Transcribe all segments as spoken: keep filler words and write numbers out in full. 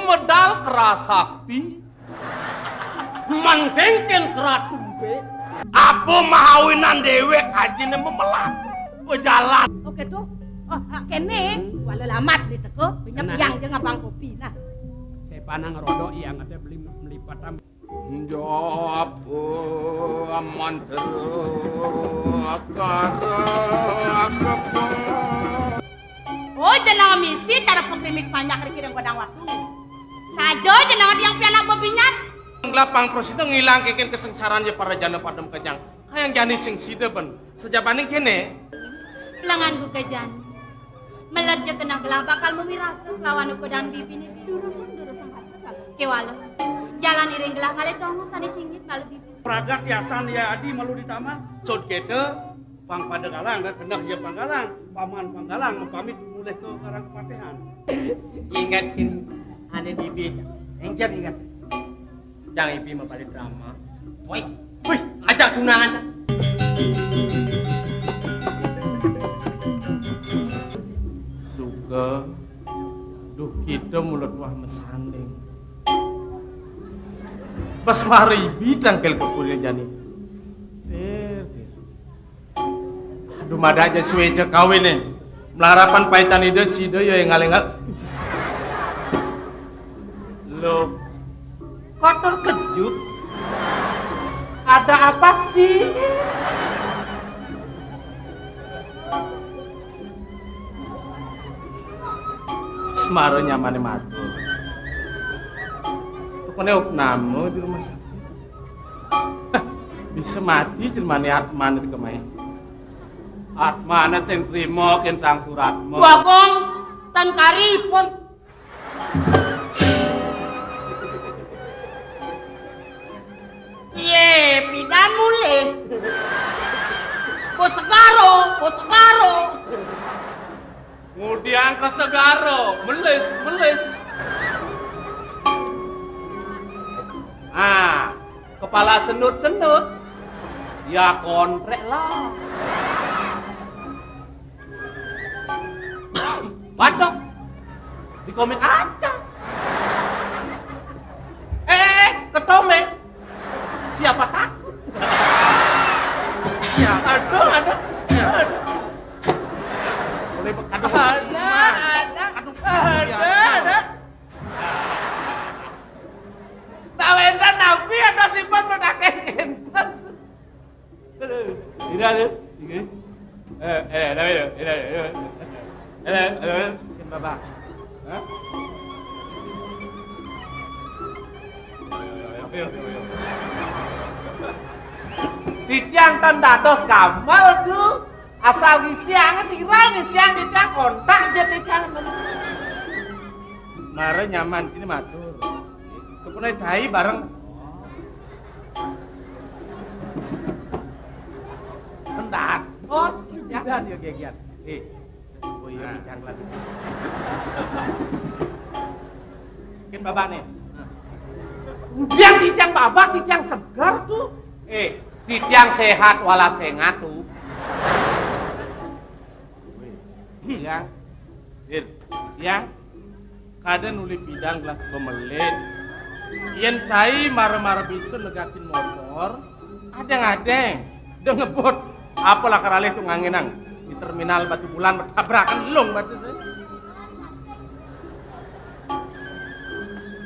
Medal kerasakti. Mangkengken keratumpe. Apa mahawinan dewek ajine memelat. Bejalan. Oke tuh. Oh, ah, kene. Wala lamat di teko, pinjam. Nah. Yang jeung abang kopi. Nah. Saya panang rodok yang ada beli melipat. Jawab mantra kara. Oh, jenengan misi cara pengkrimik panjak riki dan godang waktu. Saja jenengan yang pianak bebinyan. Gelapang prosita ngilang keken kesengsaraan ya para jana padem kejang. Kayang jani sing sida ben. Sejabaning kene. Lengan buka jani. Melerja kena gelah bakal memirasa kelawan ukodan bibine bidurusan-durusan kata kewala. Jalan iring gelah ngalih tongu sane singgit malu bibi. Pragat yasan ya adi malu di taman. Sod kete pang pada galang dan kendah ya pang galang. Paman pang galang pamit mulih ke karang kepatihan. Ingat kin ane bibi. Ingat, ingat. Jang ibi mapali drama. Woi. Wih, ajak tunangan. Suka. Duh, kita mula tuah mesanding. Bas mari ibi tangkel kepurnya jani. Ter, ter. Aduh, mada aja suwe cek kawin nih. Melarapan paitan ide sida ya yang ngalengal. Loh, kok terkejut? Ada apa sih? Semara nyamane matur. Tukune opname di rumah sakit. Bisa mati jelmane atmane di kemahe. Atmane sing trima ken sang suratmu. Bagong tan karipun. Iye, pidan mulih. Bos segaro, bos segaro. Ngudiang ke segaro, melis, melis. Ah, kepala senut-senut. Ya kontrek lah. Waduh. Di komen aja. Eh, eh, eh, ketome. Siapa takut? Ya, aduh, aduh. Ya, aduh. Boleh be-, aduh. Ada, ada. Aduh. Ada, ada. Tawenten napi ada sipun menakeh kinten. Aduh, ini ada, ini. Eh, eh, ada, ada, ada, ada. Ada, ada, ada. Bikin babak. Hah? Ayo, ayo, ayo, ayo. Titiang tan dados gamal tuh. Asal ngisiang sira ngisiang titiang kontak aja titiang. Mara nyaman kini matur. Tukune cai bareng. Bentar. Oh, sekian. Dan yo gegian. Eh, oh iya, nah. Bicang lagi. Mungkin babak nih. Udah titiang babak, titiang segar tuh. Eh, titiang sehat wala sengat tuh. Yang, Dir, yang, kada nuli pidan gelas bemelit. Yen cai mara-mara bisa negakin motor, adeng-adeng, dengebut, apalah karalih tu nganginang di terminal Batu Bulan bertabrakan lung batu saya.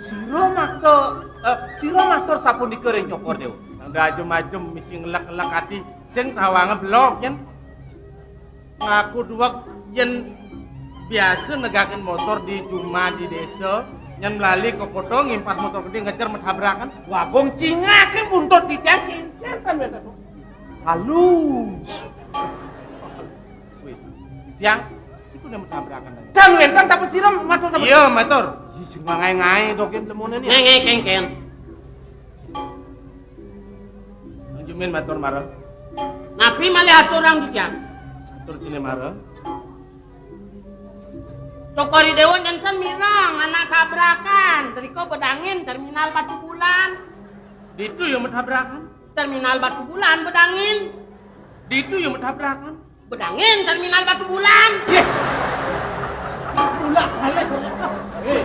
Sira makta, eh, sira matur sapunika ring Cokor Dewa. Nang da ajem-ajem misi ngelek-ngelek ati sing tawanga belog yen. Ngaku duwek yen biasa negakin motor di jumah di desa, nyen melali ke kota ngimpas motor gede ngejar metabrakan. Wagong cingake buntut titiang kincen kan wenten. Halus. Wih, tiang, siku ne metabrakan tadi. Dan wenten sapa sira matur sapa? Iya, matur. Ih, sing ngae-ngae dogen lemone ni. Ngae-ngae kengken. Nang Jumin matur mara. Napi malih aturang titiang? Atur kene mara. Cokor Dewa nenten mireng anak tabrakan. Drika bedangin terminal Batu Bulan. Ditu ya metabrakan. Terminal Batu Bulan bedangin. Ditu ya metabrakan. Bedangin terminal Batu Bulan. Yeh. Ulah balik. Eh.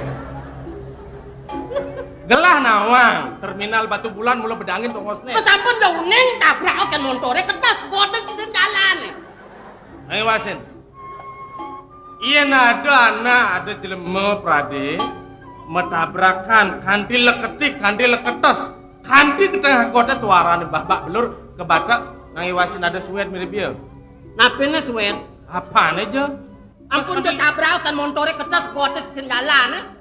Gelah nawang, terminal Batubulan mula bedangin tongosné. Sampun ya uning tabrak kén montoré kertas, goté sisin jalané. Ayo wasin. Yén ada anak, ada jelema pradé matabrakan kanti leketik, kanti leketes, kanti ka tengah goté tuarané babak belur ka batek, nang iwasin ada suwét mirib ia. Napiné suwét? Apané ja? Ampun, kanti ditabrak kén montoré kertas, goté sisin jalané.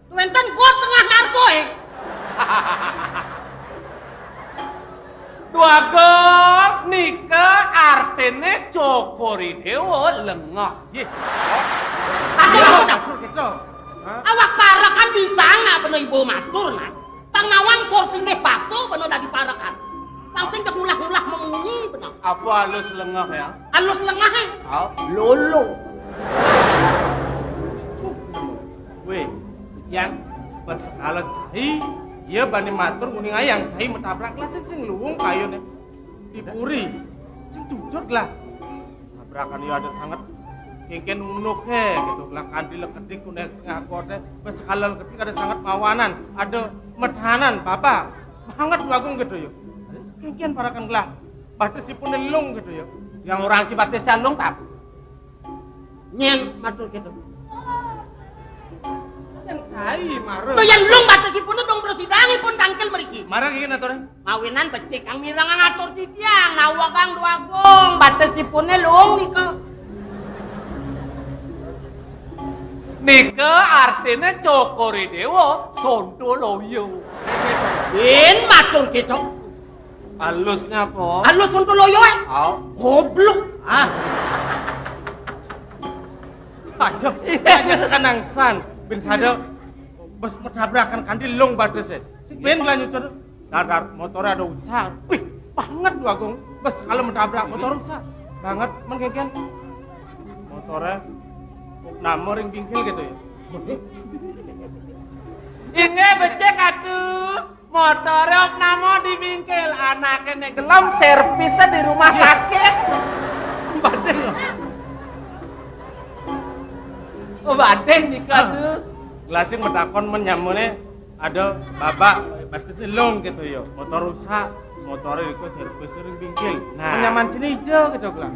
Wénten got tengah ngargoé. Dwagung, nika artiné Cokor I Déwa lengah. Yéh. Aduh, aduh, aduh. Hah? Awak parekan bisa nggak bener ibu matur, nah. Tang nawang sor singgih baso bener dadi parekan. Langsung cek ngulah-ngulah memunyi bener. Apa alus lengah ya? Alus lengah, eh? Au. Lolo. Wéh, yang pas sekala cai, ia bani matur nguning ayang cai matabrak lah sing, sing luung kayuné. Di puri, sing jujur lah. Tabrakan ia ada sanget kéngkén unuk hé, gitu. Lah kanti leketik kuné tengah goté, pas sekala leketik ada sanget mawanan, ada medanan, baba. Banget Dwagung gitu ya. Kéngkén parekan gelah. Batis ipuné lung gitu ya. Yang orang ki batis lung tak? Nyén matur gitu. Yang cai marah. Tuh yang lung batis ipuné dong, terus sidang ipun tangkil mriki. Marah iki aturé. Mawinan becik kang mireng ngatur titiang, nawa kang Dwagung, batis ipuné lung nika. Nika artiné Cokor I Déwa Sontoloyo. Bin matur gitu. Alusnya apa? Alus Sontoloyo, eh? Au. Goblok. Ah. Aja, aja kanangsan. Bin sada bes matabrakan kanti lung batisé. Sing bin lanjut sada. Dadar motoré ada usah. Wih, banget Dwagung. Bes kalau matabrak motor usah. Banget men kéngkén. Motoré nama ring bingkil gitu ya. Inggih becik atuh. Motoré opname di bingkil, anaké nek gelem servisé di rumah sakit. Badé. Oh, badé nika tuh. Gelasing matakon men nyamané ada babak batis lung gitu ya. Motor rusak, motoré iku servis ring bingkil. Nah. Men nyaman sini aja gitu gelang.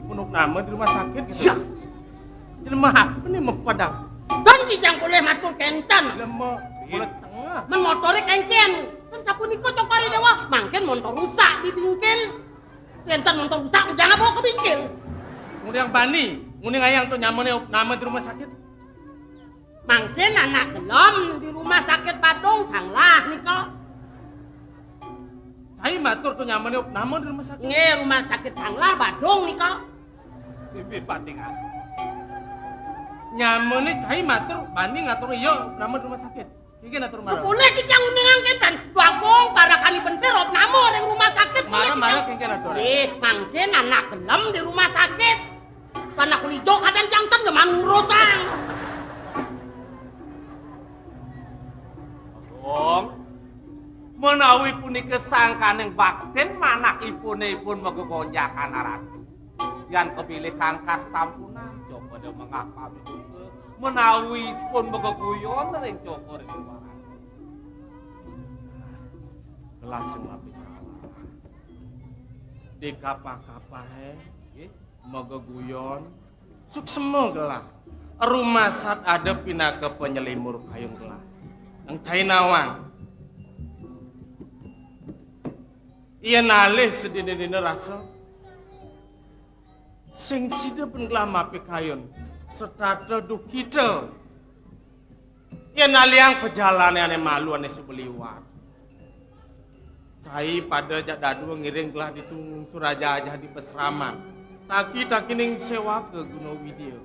Iku opname di rumah sakit gitu. Ya. Jelema apa nih mau padang? Don kijang boleh matur kénten. Jelema, boleh tengah. Men motoré kéngkén. Kan sapunika Cokor I Déwa, mangkén montor rusak di bingkil. Kénten montor rusak, ujang bawa ke bingkil. Nguning bani, nguning ayang tuh nyamané nama di rumah sakit. Mangkén anak gelem di rumah sakit Badung, sanglah nika. Cai matur tuh nyamané nama di rumah sakit. Nggih, rumah sakit sanglah Badung nika. Bibir bandingan. Nyamané cai matur bani ngatur iya nama di rumah sakit. Iki ngatur marah. Boleh kita nguningang kénten. Bagong parakani bentir opname ring rumah sakit. Boleh marah, kita. Marah kéngkén atur. Eh, mangkén anak gelem di rumah sakit. Panak lijo kadang jantan geman ngurusang. Bagong, menawi punika sangkaning baktin, manak ipuné ipun magegonjakan aratu. Yan kebilih kangkat sampunang, coba da mengah pamituka, menawi ipun mageguyon ring Cokor I Déwa. Gelasing mapi salah. Di kapah-kapahé, nggih, mageguyon, suksma gelah. Rumasat ada pinaka panyelimur kayun gelah. Nang cai nawang. Yén alih sadina-dina rasa. Sing sida ben gelah mapikayun, setata dukita. Yén aliang pajalané ané malu ané suba liwat. Cai pada jak dadua ngiring gelah ditu ngungsur ajah-ajah di pasraman. Taki-takining séwaka guna widya.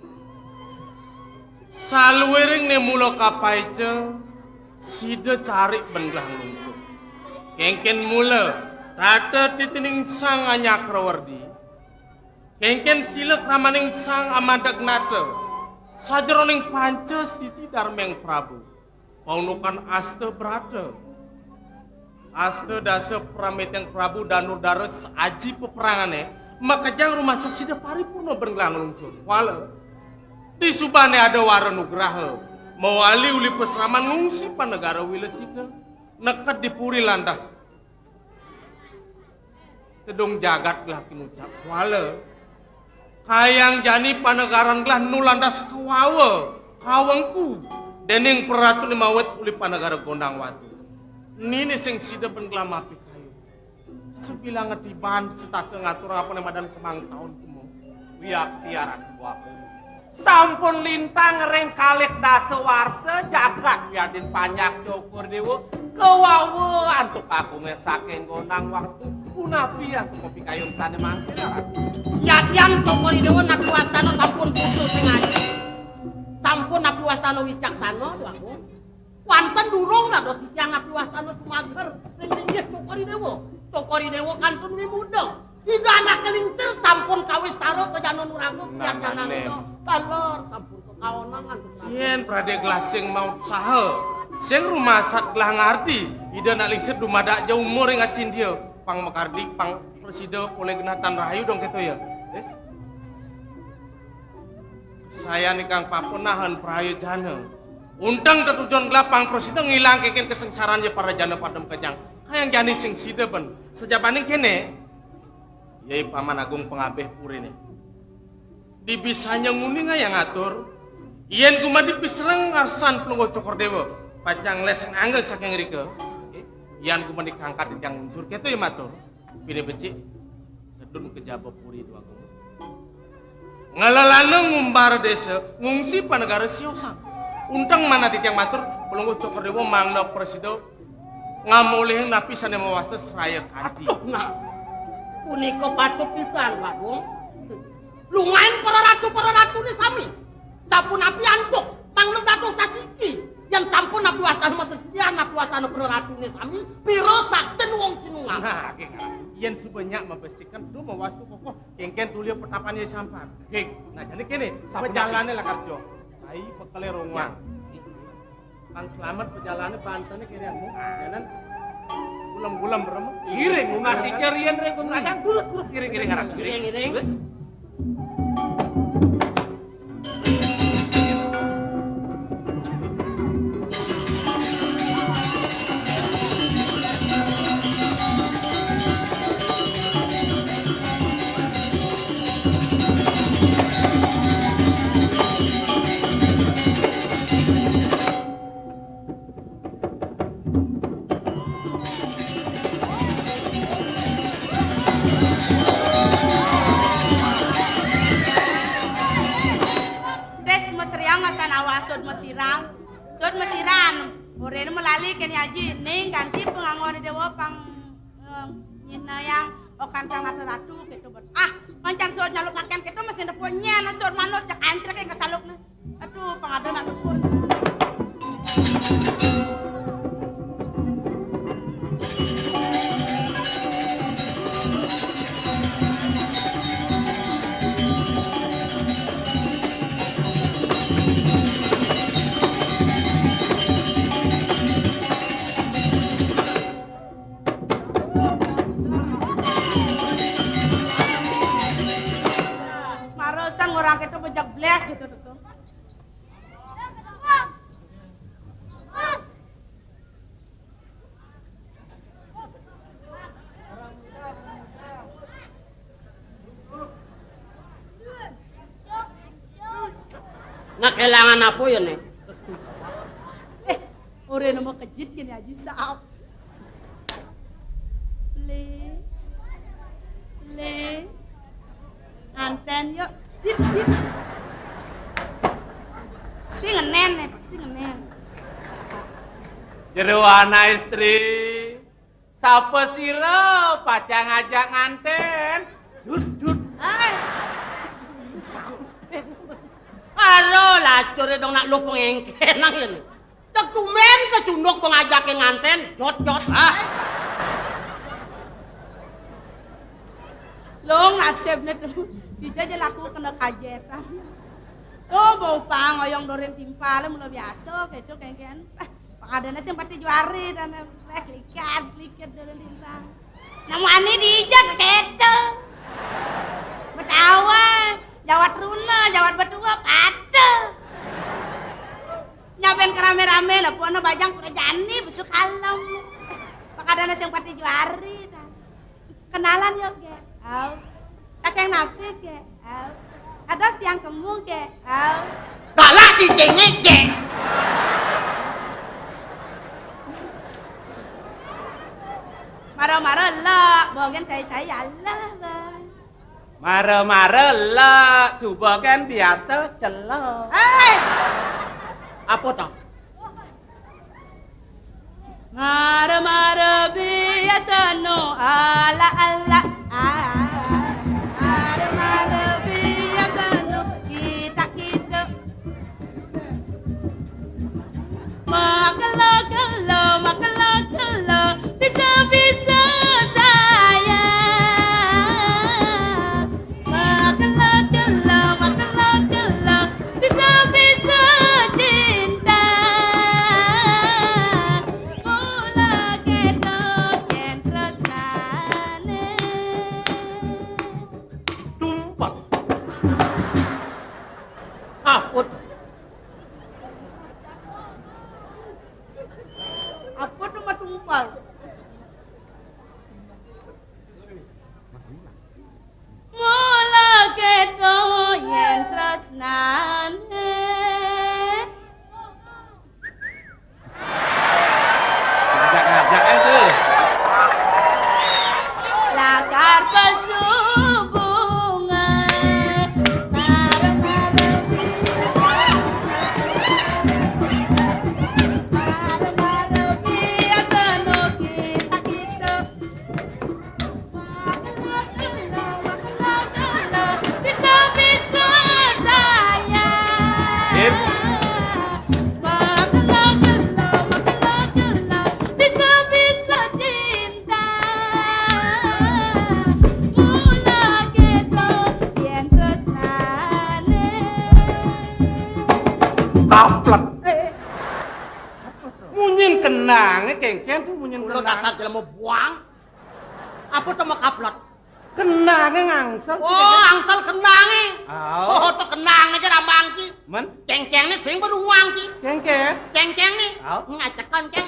Saluiring né mula kapaica, sida carik ben gelah nglungsur. Kéngkén mula, tata titining Sang Anyakrawerdi. Kéngkén sila kramaning Sang Amadagnata. Sajeroning panca stiti darmeng Prabu. Paundukan asta brata. Asta dasa pramiteng Prabu Danudara saji peperangané, makejang rumasa sida paripurna ben gelah nglungsur. Kuala. Di subané ada wara nugraha. Mawali uli pasraman ngungsi panegara wilecita. Neked di puri lantas. Tedung jagat gelah kinucap kuala. Kayang jani panegaran gelah nu lantas kawawa, kawengku, dening praratuné mawit uli panegara Gondang Watu. Nini sing sida ben gelah mapikayun. Sabilang ngetiban setata ngatur apa né madan kemang taun kemo. Wiakti Ratu Agung. Sampun lintang ring kalih dasa warsa jagat wiadin panjak Cokor Déwa kawawa antuk kagungé saking Gondang Watu. Punapi antuk pikayun sané mangkin, Ratu? Yadian Cokor Déwa napi wastana sampun putus sing aji. Sampun napi wastana wicaksana, Déwa Agung. Wanten durung dados titiang napi wastana sumager ring linggih Cokor Déwa. Cokor Déwa kantun wimuda. Ida anak kelincir sampun kawistara ka Jana Nuraga, nah, kian Jana nane. Nida. Taler sampun kakaonangan. Yén pradé gelah sing mautsaha, sing rumasat gelah ngardi, Ida anak lingsir dumadak ja umur ing acindia. Pang makardi, pang prasida polih genah tan rahayu dong kéto ya. Wis. Sayan ingkang papunahan prayojana. Unteng tetujon gelah pang prasida ngilang kénkén kasangsaran ya para jana pada makejang. Kayang jani sing sida ben. Sajabaning kéné, yai Paman Agung pangabih puriné. Dibisanya nguning ayang atur, yén gumadi pisereng ngarsan Palungguh Cokor Déwa, pacang léseng angga saking rika. Yan gumadi kangkat titiang unsur kéto ya matur. Pinih becik, tedun ka jaba puri, Déwa Agung. Ngelelana ngumbar désa, ngungsi panegara siosan. Unteng manah titiang matur, Palungguh Cokor Déwa mangda prasida ngamolihang napi sané mawasta sraya kanti. Aduh, nah. Punika patut pisan, Déwa Agung. Lungain para ratu, para ratuné sami. Sapunapi antuk, mangda dados sasiki. Yén sampun napi wastana masesian, napi wastana para ratuné sami, pira saktin wong sinungaran. Nah, nggih, nggih. Yén suba nyak mabestikan, duh, mawastu kokoh, kénkén tulia petapan ya sampan. Nggih. Nah, jani kéné, sapunapi? Pejalané lakar jog. Cai bekelé rongwang. Pang slamet pejalané bantené kéné anu, jalan gulem-gulem rem. Iring, nunas ica rian ré, Gung Rajang, terus, terus, iring, iring, arah, iring. Iring, iring. Terus. Tes mesriang masan awak sud mesiram. Sud mesiram. Orén melali kén aji ning kanti pengangon déwa pang, eh, nyinayang okan sang ratu-ratu gitu bet. Ah, mancan sud nyalu pakaian gitu mesin depo nyén sud manus jak ancrek ke salukna. Aduh, pang ada nak dukun. Marosan orang kita bejak belas gitu tuh. Nah, kelangan apa ya, Nek? Eh, ora nemu kejit kene Aji Saap. Le. Le. Anten yuk. Jit, jit. Pasti ngenen nih, pasti ngenen. Jero ana istri. Sapa sira pacang ngajak nganten? Jut, jut. Hai. Aro lacure dong nak lu pengengken angin. Cek tumen kecunduk pengajake nganten, jot, jot. Ah. Long nasibne tuh. Bisa aja laku kena kajetan. Tuh bau pang oyong doren timpal mula biasa gitu kengken. Pang adane sing pati juari dan weh likat, likat doren timpal. Namu ani dijak keto. Betawa, jawat runa, jawat betua, patuh. Rame-rame lho, pono bajang prajani besuk kalem. Pakadana sing pati juari ta. Kenalan yo, Gek. Au. Saking napi, Gek? Au. Kados tiang kemu, Gek? Au. Galak cicinge, Gek. Mara-mara lek, bogen sai-sai Allah, Bang. Mara-mara lek, suba kan biasa celek. Eh! Apa to? Mara-mara biasa no ala-ala. Ah, mara-mara biasa no kita-kita. Makelo-kelo, makelo-kelo, bisa-bisa saya. Makelo-kelo, makelo-kelo, bisa-bisa cinta. Mula keto yen tresnane. Tumpal. Aput. Aput cuma tumpal. Mula keto yen tresnane. Ngajak-ngajak ae tuh. Lakar pesubungan. Marem-marem. Marem-marem biasa no kita-kita. Bisa-bisa saya. Sip. Bisa-bisa cinta. Mula keto yen tresnane. Kaplek. Eh. Munyin kenange kengken tuh, munyin kenange. Dasar jelema buang. Apa to makaplot? Kenange ngangsel. Oh, angsel kenange. Oh. Oh, to kenange aja rambang ki. Men? Cengceng ni sing beruang ki. Cengceng? Cengceng ni. Oh. Ngajak konceng,